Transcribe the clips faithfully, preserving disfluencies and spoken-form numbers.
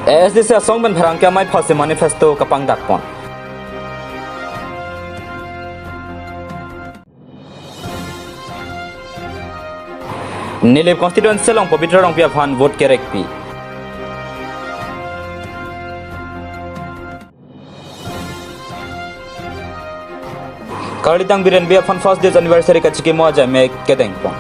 A S D C asong pen pherangke amei phasi manifesto kapangdak pon. Nilip constituency along Pabitra Rongpi aphan vote kerekpi. Karlitang Biren Bey aphan first death anniversary kachikimo ajai mek kedeng pon.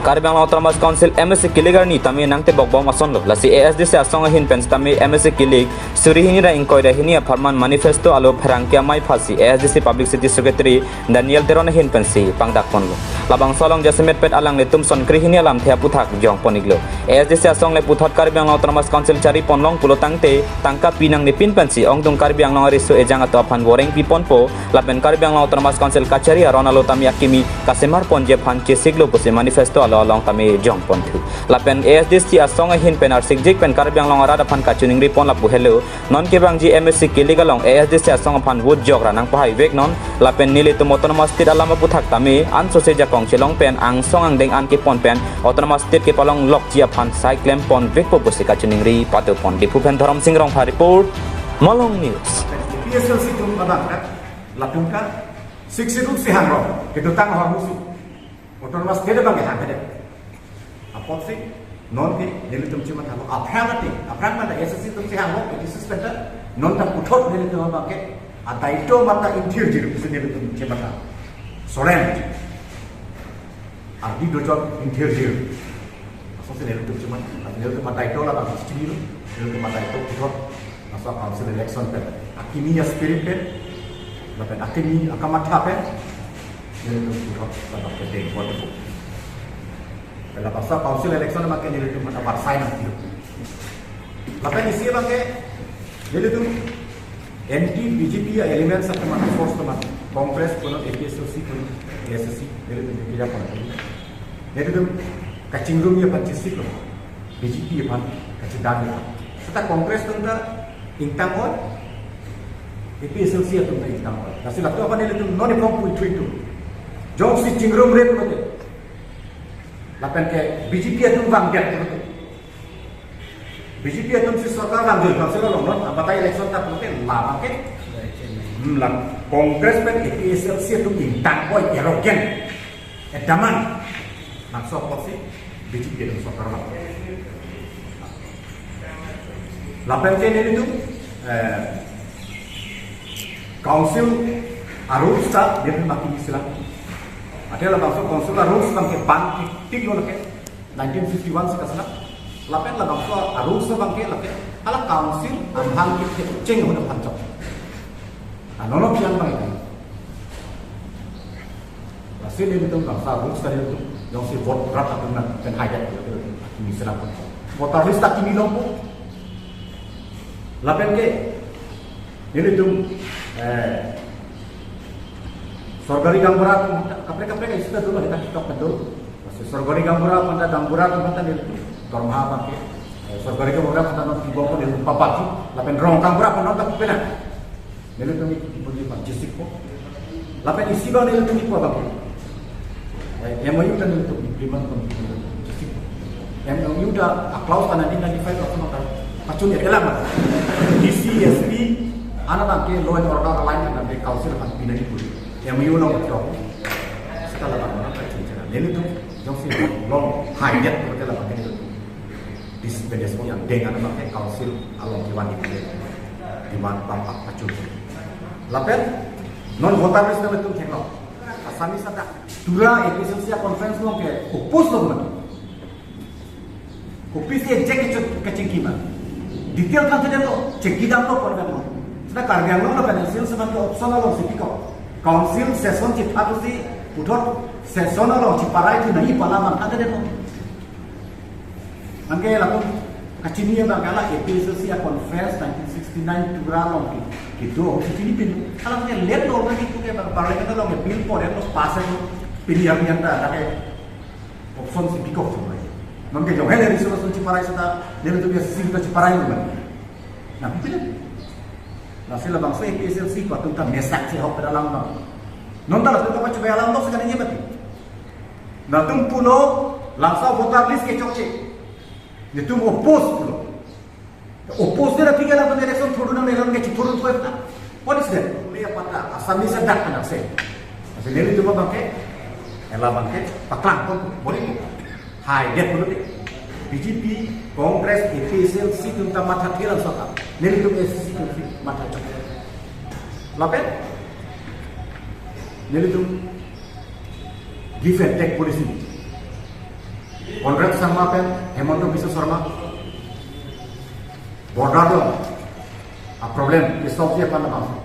Karbi Anglong Autonomous Council M A C kilik arni tame nangtebok bom asonlo, lasi A S D C asong ahin pen tame M A C kilik suri hini ra ingkoi ra hini apharman manifesto alo pherangke amei phasi A S D C Publicity Secretary Daniel Teron ahin pensi pangdak ponlo. Labangso along jasemet pet alanglitum sonkri hini alamthe aputhak jong pon-iklo. A S D C asong le puthot Karbi Anglong Autonomous Council chari ponlong pulo tangte tangka pi nangnepin pensi ongdung Karbi Anglong ariso ejang atum aphan voreng pi ponpo, lapen Karbi Anglong Autonomous Council kachari aron alo tame akimi kasemar ponji aphan chesiklo pusi manifesto alo along tame jong ponthu. Lapen A S D C asong ahin pen arsikjik pen Karbi Anglong arat aphan kachiningri pon lapu helo, non kevangji M A C kilik along A S D C asong aphan vote jok ra nangpahai vek non, lapen nelitum Autonomous State alam aputhak tame ansose jakong chelong pen angsong angdeng an kepon pen Autonomous State kepalong lokji aphan sai klem pon vekpo pusi kachiningri pado pon. Diphu pen Dhorom Sing Rongphar report, Malong News. P S L C atum abang kan, latum kan, Sixth Schedule si hanglo, kedotang ahormu si. Autonomous State abang ke hangke dei. Apotsi, non ke, nelitum chimathalo. Aphrang ati, aphrang mata S S C atum si hanglo, petition center, non ta puthot nelitum abang ke, adaito mata inthirjir, pusi nelitum chimatha. Soren. Ardi dojon inthirjir. Asonsi nelitum chimat, nelitum adaito labang chinilo, nelitum adaito puthot. Laso council election pen, akimi aspirit pen, lapen akimi akamatha pen, nelitum puthot labang kedeng pon. Laso council election abang ke nelitum mata barsai nangtilo. Lapen isi abang ke, nelitum anti B J P elements atum, force atum, Congress punon, A P H L C punon, A S S C, nelitum keja pon. Nelitum kachingrumji aphan chesiklo. B J P aphan kachedangji aphan. Seta Congress atum ta ingtang-oi, A P H L C atum ta ingtang-oi. Lasi latum aphan nelitum non iphong puithuitu. Jongsi chingrumre pulote, lapen ke B J P atum vangdet pulote, B J P atum si sorkar vangdun, council along non, abatai election ta pulote, labang ke, hmm, la Congress pen A P H L C atum ingtang-oi, arrogant. Edaman, nangso apotsi B J P atum sorkar vang. Lapen ke nelitum, eh, council arules ta dia pun makin silang. Ada labangso council arules abang ke ban tik lo lake nineteen fifty-one si kasana. Lapen labangso arules abang ke lake hala council amahang kethek cheng hona panchok. Anono pian bang itu. Lasi nelitum bangso rules tadi itu, jongsi vote rat atum nangpen haidet, nelitum akimi selam pon. Voter list akimi longpo. Lapen ke, nelitum, eh, sorkari gaonbura atum kaprek kaprek isi ta dolo, heta ketok ta dolo. Lasi sorkari gaonbura atum ta, gaonbura atum ta nelitum dormaha abang ke, eh, sorkari gaonbura atum ta non tibok pon nelitum papat, lapen rong gaonbura atum ta pena. Nelitum ke kipu di pachesik po. Lapen isi abang nelitum kipu abang. Eh, M O U ta nelitum implement pon chesik po. M O U ta a-clause ta nineteen ninety-five langsung ta pachun ya kelam. D C, S P, ana abang ke law and order line abang ke council aphan pinangji pu. M O U along ke. Seta labang pachun chera. Nelitum jongsi long haidet pulote labang ke nelitum. Dispendes yang dengan pakai council along kiwan di demand bang pak pachun. Lapen non voter list nelitum theklong. Assamese ada. Tura A P H L C conference along ke oppose lo man. Kopisi ejek ejek kachingki ma. Detail kan tidak lo, chingki damlo pon damlo. Seta Karbi Anglong lapen N C L seman ke option along si pikok. Council session chithat si puthot session along chiparai thu nangji pu alam kan tidak lo. Anke latum kachini abang ke la A P H L C conference nineteen sixty-nine Tura along ke, kedo si chinipin. Hala ke late lo lagi tu ke bang parliament along ke bill pon lo, pass lo, pini yang yang ta ke option si pikok tu mai. Non ke jong hele resolution chiparai seta, nelitum ya sing ta chiparai lo mai. Nah, pipin. Lasi labangso A P H L C atum ta mesak si hok pada alam lo. Non ta latum ta pachu alam lo sekali ni mati. Latum pulo Labangso voter list kechokche. Nelitum oppose pulo. Oppose de aphi ke latum election thurdun nang election ke chithurdun thoi ta. What is that? Only a pata. Assamese adak anak se. Asal nelitum abang ke, ela abang ke, paklang pon, bori pon. Hai, dia pulo de. B J P, Congress, A P H L C atum ta matha thela sota. Nelitum A C C atum si matha thela. Lapen? Nelitum give and take policy. Conrad Sangma pen Himanta Biswa Sarma border along a problem ke solve aphan labangso,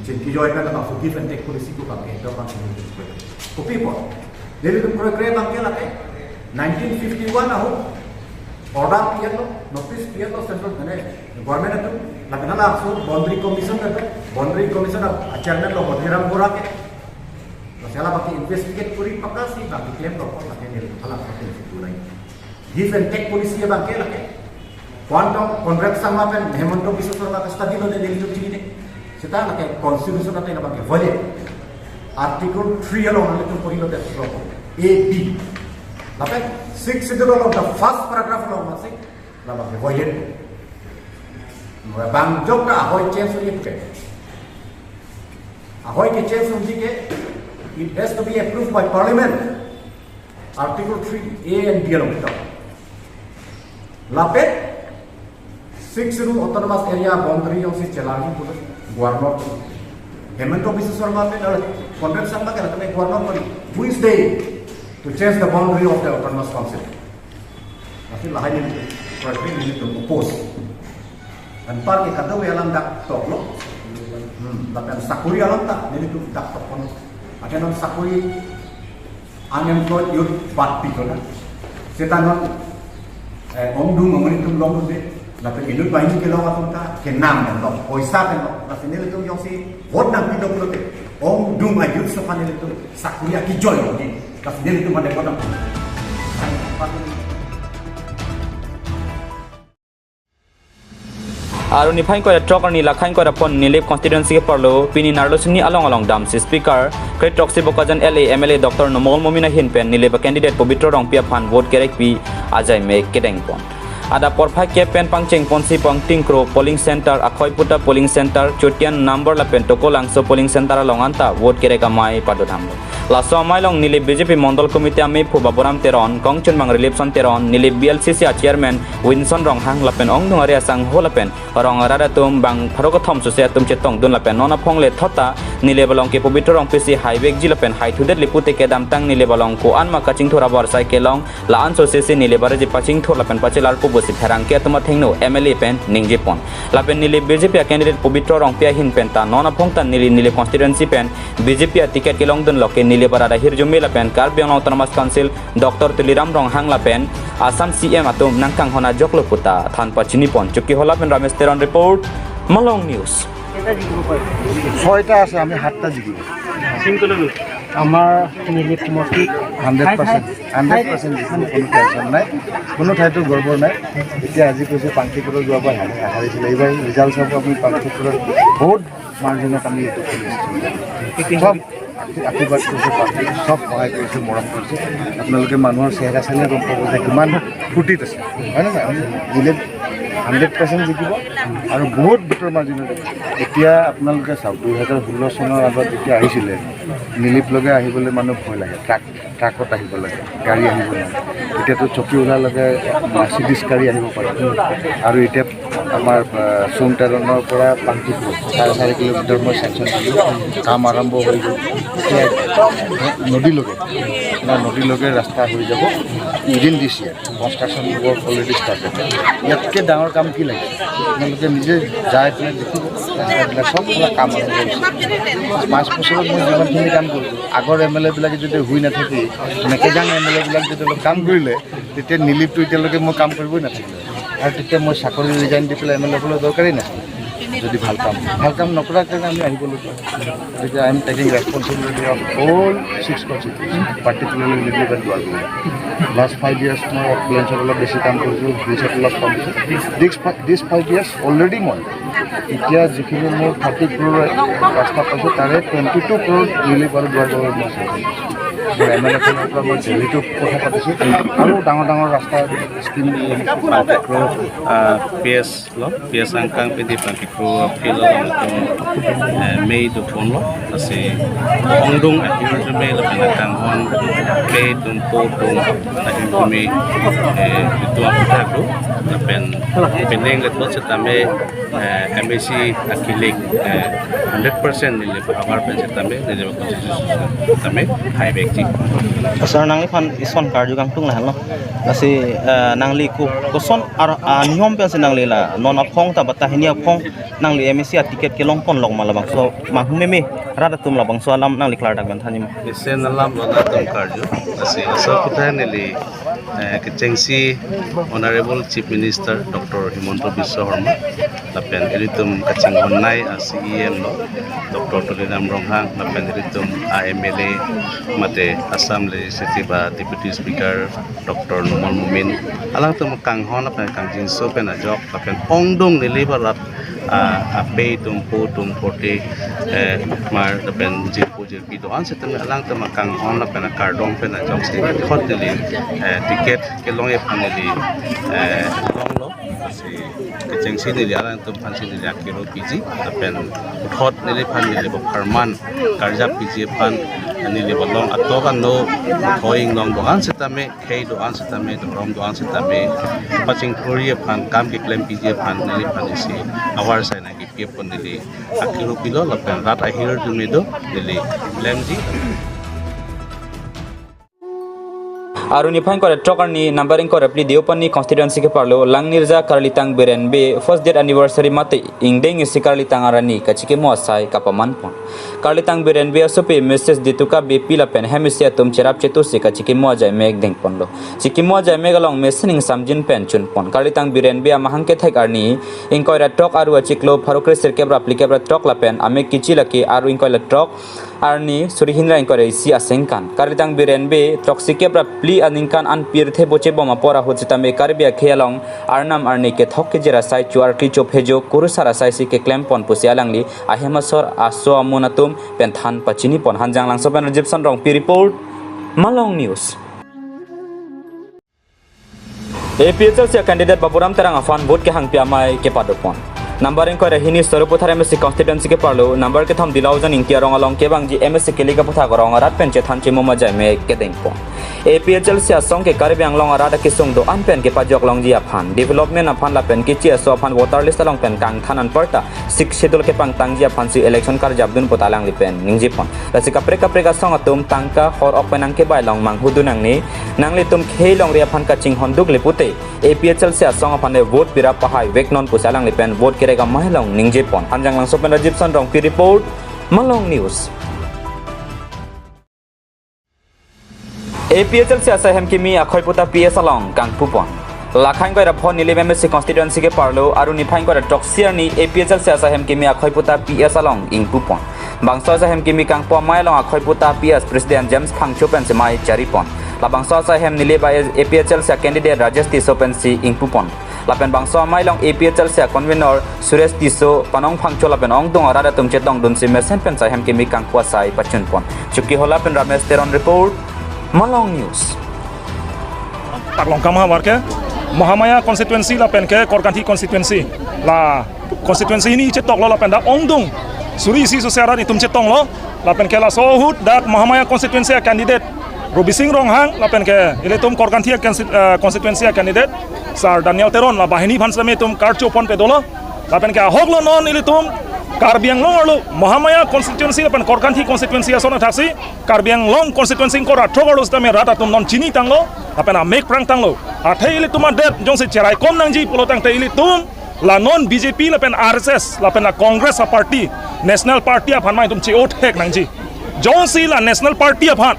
chingki joi aphan labangso give and take policy ko abang ke, do abang ke. Kopi apot? Nelitum kre kre abang ke lake nineteen fifty-one ahut order pi-etlo, notice pi-etlo central, mane, government atum, lapen halabangso boundary commission pen, boundary commission a chairman lo Madhiram Bora ke. Lasi hala abang ke investigate kori apotsi abang ke claim dokok lake neli hala abang ke itu lain. Give and take policy abang ke lake. Ko-an tong Conrad Sangma pen Himanta Biswa Sarma ke study lo de nelitum chinine. Seta lake constitution ateng abang ke violate. Article three along nelitum pori lo de, A, B. Lapen sixth schedule along the first paragraph along masih labang ke violate. Bang jok ta ahoi change unji ke. Ahoi ke change unji ke, it has to be approved by parliament. Article three A and B along kita. Lapen sixth schedule autonomous area boundary jongsi chelang pulo Governor. Himanta Biswa Sarma pen, eh, Conrad Sangma ke lapen Governor pen, who is they to change the boundary of the autonomous council? Lasi lahai neli, correctly nelitum oppose. Anpar ke kadokave alam dak toklo. Hmm, lapen sakori alam ta nelitum dak tok pon. Athe non sakori, unemployed youth bat pi kona. Seta non, eh, ongdung ongni atum longdunde. Lapen inut banghini kelong atum ta kenam pen long, poisa pen long. Lasi nelitum jongsi vote nangpi dok pulote, ongdung a-youth aphan nelitum sakori akejoi longji. Lasi nelitum mane vote nangpi. Arni phai ingkoi ra throk arni la ingkoi ra pon Nilip constituency keparlo pini Narlosingni along along damsi speaker kre throksi Bokajan L A M L A Doctor Numal Momin ahin pen Nilip candidate Pobitro Rongpi aphan vote kerekpi ajai me kedeng pon. Adap porphai kep pen pangcheng ponsi Pangtingkro polling center, Akhoiputa polling center, Chotian number lapen Tokolangso polling center along anta vote kerek amei padodamlo. Laso amei along Nilip B J P Mondol Committee amephu Baburam Teron, kongchunbang Rilipson Teron, Nilip B L C C a Chairman Winson Ronghang lapen ongdung ari asangho lapen rong arat atum bang pharo kethom suse atum chetongdun lapen non aphong le thot ta Nilip along ke Pobitro Rongpi si haivekji lapen haithudetji pute kedamtang Nilip along ko-an ma kachingthur abar sai kelong, la-an sose si Nilip arat si pachingthur lapen pachelar pu pusi pherangke atum athengno M L A pen ningje pon. Lapen Nilip B J P a candidate Pobitro Rongpi ahin pen ta non aphong ta Nilip, Nilip constituency pen B J P a ticket kelongdunlo ke Nilip arat ahirjume lapen Karbi Anglong Autonomous Council Doctor Tuliram Ronghang lapen Assam C M atum nangkanghon ajoklo puta than pachini pon. Chokihola pen Ramesh Teron report, Malong News. ছয়টা আছে, আমি সাতটা জিকিব। আমাৰ নিলিপ সমষ্টিত hundred percent, hundred percent জিকিব, কোনো টেনশ্যন নাই, কোনো ঠাইতো গড়বড় নাই। এতিয়া আজি কৈছে পাংকিপুৰত যোৱাবাৰ হাৰি-, হাৰিছিলে, এইবাৰ ৰিজাল্ট চাব, আমি পাংকিপুৰত বহুত মাৰ্জিনত আমি এইটো খেলি আছোঁ। চব আশী-, আশীৰ্বাদ কৰিছে, পাব্লিক চব সহায় কৰিছে, মৰম কৰিছে। আপোনালোকে মানুহৰ চেহেৰা চালে গম পাব যে কিমান ফূৰ্তিত আছে, হয় নে নহয়? আমি নিলিপ হাণ্ড্ৰেড পাৰ্চেণ্ট জিকিব আৰু বহুত ভোটৰ মাৰ্জিনত। এতিয়া আপোনালোকে চাওক, দুহেজাৰ ষোল্ল চনৰ আগত যেতিয়া আহিছিলে, নিলিপলৈকে আহিবলৈ মানুহ ভয় লাগে, ট্ৰাক, ট্ৰাকত আহিব লাগে, গাড়ী আহিব লাগে। এতিয়াতো চকীহোলালৈকে মাৰ্চিডিজ গাড়ী আহিব পাৰে। আৰু এতিয়া আমাৰ, আহ, চুমটেৰণৰ পৰা পাংকিপুৰ চাৰে চাৰি কিলোমিটাৰ মই চেংচন কৰিলোঁ, কাম আৰম্ভ হৈ গ'ল। এতিয়া নদীলৈকে, আপোনাৰ নদীলৈকে ৰাস্তা হৈ যাব। উইদিন দিছ ইয়াৰ কনষ্ট্ৰাকশ্যন ৱৰ্ক অলৰেডি ষ্টাৰ্টেড। ইয়াতকৈ ডাঙৰ কাম কি লাগে? আপোনালোকে নিজে যাই পেলাই দেখিব, ৰাস্তাবিলাক চব ফালে কাম আৰম্ভ হৈছে। পাঁচ বছৰত মই যিমানখিনি কাম কৰিছোঁ, আগৰ এম এল এবিলাকে যদি শুই নাথাকি, মেকেজাং এম এল এবিলাক যদি অলপ কাম কৰিলে, তেতিয়া নিলিপটো এতিয়ালৈকে মই কাম কৰিবই নাথাকিলে। আৰু তেতিয়া মই চাকৰি ৰিজাইন দি পেলাই এম এল এ হ'বলৈ দৰকাৰেই নাছিল। যদি ভাল কাম, ভাল কাম নকৰাৰ কাৰণে আমি আহিবলগীয়া। গতিকে I am taking responsibility of all six constituency, particularly Nilip and Duarbagori. Last five years মই প্লেনছত অলপ বেছি কাম কৰিছোঁ, হিলছত অলপ কম কৰিছোঁ। This fi-, this five years already মই এতিয়া যিখিনি মোৰ থাৰ্টি ক্ৰ'ৰ ৰাস্তা পাইছোঁ, তাৰে টুৱেণ্টি টু ক্ৰ'ৰ নিলিপ আৰু দুৱাৰগড়ৰ মই চাইছোঁ। মোৰ এম এল এ ছেনৰ পৰা মই দিল্লীতো কথা পাতিছোঁ আৰু ডাঙৰ ডাঙৰ ৰাস্তা স্কিম দি আহিছোঁ। পাঁচ ক্ৰ'ৰ, আহ, পি এছ ল, পি এছ আংকাং পিধি পাঁচ ক্ৰ'ৰ ফিল্ড ল, এ, মেই দুখন ল, আছে ongdung ahirjume lapen akanghon, pei atum po atum ahirjume, eh, itu aputhak do, lapen penang letbot setame, eh, M A C akilik, eh, hundred percent neli pahavar pen setame, neli constituency setame, hai bek ji. Sir, nangliphan ison karju kangtung lahenlo. Lasi, eh, nangli ko, koson ar, ah, niyom pensi nangli la, non aphong ta bata hini aphong nangli M A C aticket kelong ponlok ma labangso, manghumeme rat atum labangso alam nangli klardak pen thanji ma. Mesen alam lo nangtum karju. Lasi laso aputhak neli, eh, kechengsi Honorable Chief Minister Doctor Himanta Biswa Sarma, lapen ilitum kachinghonnei a C E M lo, Doctor Tuliram Ronghang, lapen ilitum a M L A mate Assam Legislative a Deputy Speaker Doctor Numal Momin, alangtum kanghon lapen kangjinso pen ajok, lapen ongdung neli ba rat, ah, apei atum po atum forty, eh, mar lapen jirpo jirpi do-an setame alangtum kanghon lapen akardom pen ajok si thot neli, eh, ticket kelongji aphan neli, eh, longlo. Si kechengsi neli alangtum aphansi neli akiro piji, lapen thot neliphan neli ba pharman karjap piji aphan neli ba long atok ano thoing long do-an setame, khei do-an setame, dhorom do-an setame, pachingthurji aphan, kam keklem piji aphan neliphan isi avar sai nangkipi apot neli akiro pilo, lapen rat ahirjume do neli klemji. Aru niphai ingkoi ra throk arni number ingkoi ra phli Deopani constituency keparlo Langnirja Karlitang Biren Bey first death anniversary mate ingdeng isi Karlitang arni kachikimo asai kapaman pon. Karlitang Biren Bey asopi Missus Dituka Beypi lapen hem isi atum cherap chetu si kachikimo ajai mek dengponlo. Chikimo ajai mek along mesen ingsamjin pen chunpon. Karlitang Biren Bey amahang kethek arni ingkoi ra throk aru achiklo pharo kre sirkep ra phlikep ra throk lapen amek kechi lake aru ingkoi ra throk arni suri hini ra ingkoi ra isi asengkan. Karlitang Biren Bey throksikep ra phli aningkan an pirthe bochebom apor ahut setame Karbi akhei along Arnam arni kethok kejir asai, chuar kli chophejo, kurusar asai si keklem pon pusi alangli ahem asor aso amun atum pen than pachini pon. Hanjanglangso pen Rajib Sonrongpi report, Malong News. A P H L C a candidate Baburam Terang aphan vote kehangpi amei kepado pon. Number ingkoi ra hini Sarupathar M A C constituency keparlo number kethom Dilaujan Ingti arong along kevangji M A C kelika aputhak arong arat pen chethan chimum ajai mek kedeng pon. A P H L C asong ke Karbi Anglong arat akesung do-an pen kepajok longji aphan, development aphan lapen kechi aso aphan voter list along pen kangthan anparta Sixth Schedule kepangtangji aphansi election karjapdun pu ta alangli pen ningje pon. Lasi kaprek kaprek asong atum tangka hor ok pen nangkebai along manghudun nangne, nanglitum khei longri aphan kachinghon dukle pute A P H L C asong aphan le vote pirap pahai vek non pusi alangli pen vote kerek amei along ningje pon. Hanjanglangso pen Rajib Sonrongpi report, Malong News. A P H L C asai hem kimi akhoi puta P S along kangpu pon. Lakhai ingkoi ra pho Nilip M A C constituency keparlo aru niphai ingkoi ra throksi arni A P H L C asai hem kimi akhoi puta P S along ingpu pon. Bangso asai hem kimi kangpu amei along akhoi puta P S President James Phangcho pensi mei chari pon. Labangso asai hem Nilip A P H L C candidate Rajesh Tisso pensi ingpu pon. Lapen bangso amei along A P H L C convenor Suresh Tisso, Panong Phangcho lapen ongdung arat atum chetongdunsi mesen pen asai hem kimi kangpu asai pachun pon. Chokihola pen Ramesh Teron report, Malong News. Taklong kama warke Mahamaya constituency lapen ke Korkanthi constituency. La constituency hini chetoklo lapen dak ongdung suri isi sose arat itum chetonglo lapen ke laso ahut dak Mahamaya constituency candidate Robising Ronghang lapen ke ilitum Korkanthi a consti-, eh, constituency a candidate Sir Daniel Teron la banghini aphan seme itum karcho ponpe dolo. Lapen ke ahok lo non ilitum Karbi Anglong arlo Mahamaya constituency lapen Korkanthi constituency ason athaksi Karbi Anglong constituency ingkoi ra throk arlo sitame rat atum non chinitanglo lapen amek prangtanglo. Athe ilitum adet jongsi cheraikom nangji pulo tangte ilitum la non B J P lapen R S S lapen la Congress a party, National Party aphan ma itum che-othek nangji. Jongsi la National Party aphan,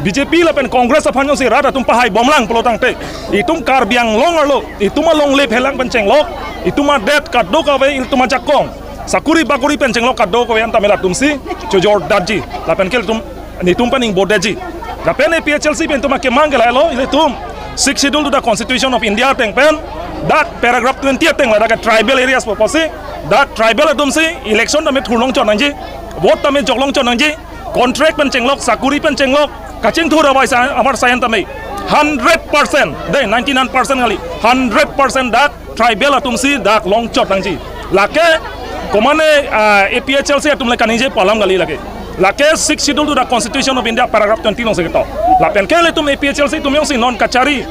B J P lapen Congress aphan jongsi rat atum pahai bomlang pulo tangte, itum Karbi Anglong arlo, itum alongle phelang pen chenglok, itum adet kadokave itum ajakong sakuri bakuri pen chenglok kadokave an ta me latumsi chojor datji. Lapen ke itum nitum pen ingbo detji. Lapen A P H L C pen itum akemang ke lahelo, ilitum Sixth Schedule to the Constitution of India ateng pen dak paragraph twenty ateng ladak tribal areas pu pusi dak tribal atumsi election tame thurlong chot nangji, vote tame joklong chot nangji, contract pen chenglok, sakuri pen chenglok, Kachingthur abai sa amar sayan tame hundred percent, de ninety nine percent kali, hundred percent dak tribal atumsi dak longchot nangji. Lake komane, ah, A P H L C atum le kaningje pu alam kali lake. Lake Sixth Schedule to the Constitution of India paragraph twenty alongsi ketok. Lapen ke ilitum A P H L C atum jongsi non kachari,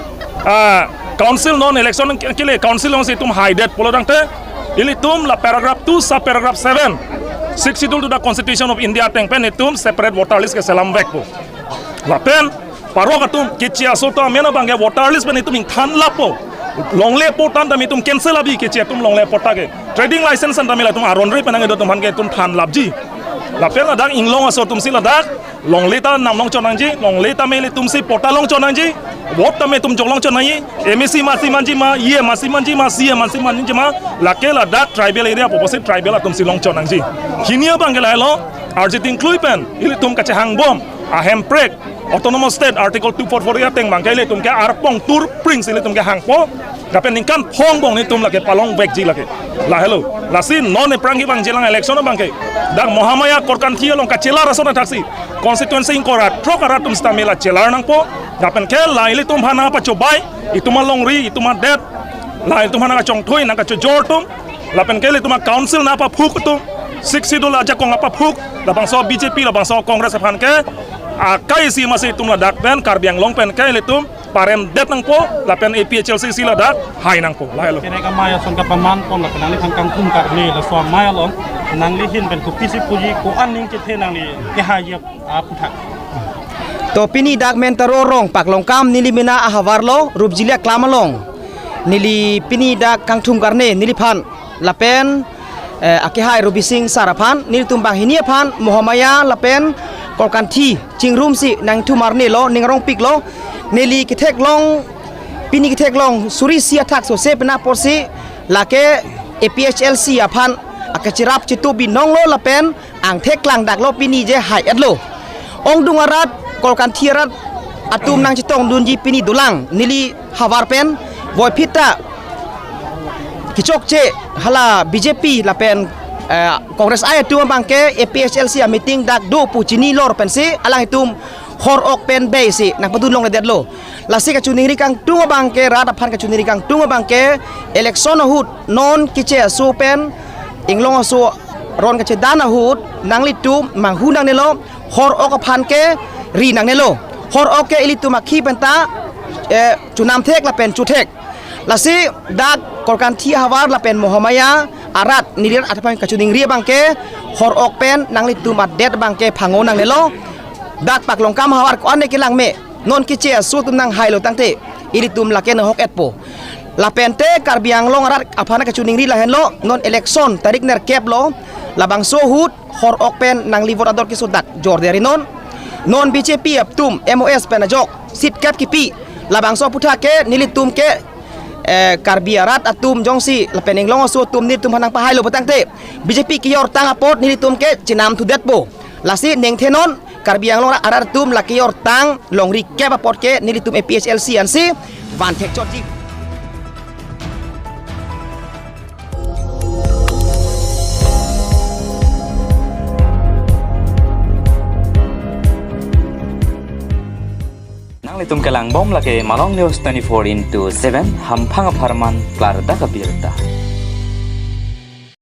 ah, council non election ke, kele council jongsi itum haidet pulo tangte, ilitum la paragraph two sub paragraph seven Sixth Schedule to the Constitution of India ateng pen itum separate voter list keselam vekpo. Lapen parok atum keche aso ta mena abangke voter list pen itum ingthan lappo. Longle apot tame itum cancel abi, keche atum longle apot ta ke. Trading license an tame la itum aron re pen nangdo atum aphan ke itum than lapji. Lapen ladak inglong aso atumsi ladak longle ta nam longchot nangji, longle tame ilitumsi patta longchot nangji, vote tame itum jok longchot nangji, M A C masi manji ma, E M masi manji ma, C E M masi manji ma, lake ladak tribal area pu apotsi tribal atumsi longchot nangji. Hini abangke lahelo, arje ting klui pen ilitum kachehangbom ahemprek Autonomous State Article two four four ateng abangke ilitum ke arpong turpring si ilitum kehangpo. Lapen ningkan phongbong nelitum lake palong vekji lake. Lahelo. Lasi non aphrang kevang jilang election abangke, dak Mahamaya Korkanthi along kachelar ason athaksi constituency ingkoi ra throk arat atum sitame la chelar nangpo. Lapen ke la ilitum aphan nangpachobai, itum alongri, itum adet, la ilitum aphan nangkachongthui, nangkachojor atum, lapen ke ilitum a-council nangpaphuk atum, Sixth Schedule ajakong nangpaphuk, labangso B J P, labangso Congress aphan ke akai si masi itum ladak pen Karbi Anglong pen ke ilitum paremdet nangpo, lapen A P H L C si ladak hai nangpo, lahelo. Kene kamai ason kapaman pon lapen nangliphan kangthum karne laso amei along nangli ahin pen kopisi puji, ko-an aning kethe nangli kehai aputhak. To pini dak Mentaro rong Paklongkam neli mena ahavarlo, Rupjili aklam along neli pini dak kangthum karne neliphan lapen, eh, akehai Rubi Sing sir aphan, nelitum banghini aphan Mahamaya lapen Korkanthi chingrumsi nangthum arnelo, ning arongpiklo. Neli ketheklong, pini ketheklong suri isi athak sose pen apotsi lake A P H L C aphan akachirap chitup binonglo lapen angthek klangdaklo, pini je hai-etlo. Ongdung arat, Korkanthi arat atum nangchetongdunji pini dolang neli havar pen, voiphit ta kechokche hala B J P lapen, eh, Congress ai atum abangke A P H L C a-meeting dak do pu chinilo pensi alanglitum hor ok pen beisi nangpadun longledetlo. Lasi kachiningri kangtung abangke, rat aphan kachiningri kangtung abangke, election ahut non keche aso pen inglong aso ron kachedan ahut nanglitum manghu nangnelo, hor ok aphan ke ri nangnelo. Hor ok ke ilitum akhi penta, eh, chonam thek lapen cho thek. Lasi dak Korkanthi havar lapen Mahamaya arat neli rat aphan kachiningri abangke, hor ok pen nanglitum adet abangke phango nangnelo. Dak Paklongkam havar ko-an ne kelang me, non keche aso atum nanghailo tangte ilitum lake nahok-etpo. Lapente Karbi Anglong arat aphan kachiningri lahenlo, non election tarik nerkep lo, labangso ahut hor ok pen nangli vote ador keso dak jorderinon. Non B J P atum M O S pen ajok seat kep kipi, labangso aputhak ke nelitum ke, eh, Karbi arat atum jongsi lapen inglong aso atum nelitum aphan nangpahailo pu tangte B J P kejortang apot nelitum ke chenam thudetpo. Lasi ningthenon Karbi Anglong arat atum la kejortang longri kep apot ke nelitum A P H L C ansi van thekchotji. Nanglitum kelangbom lake Malong News twenty-four into seven, hamphang apharman klardak abirta.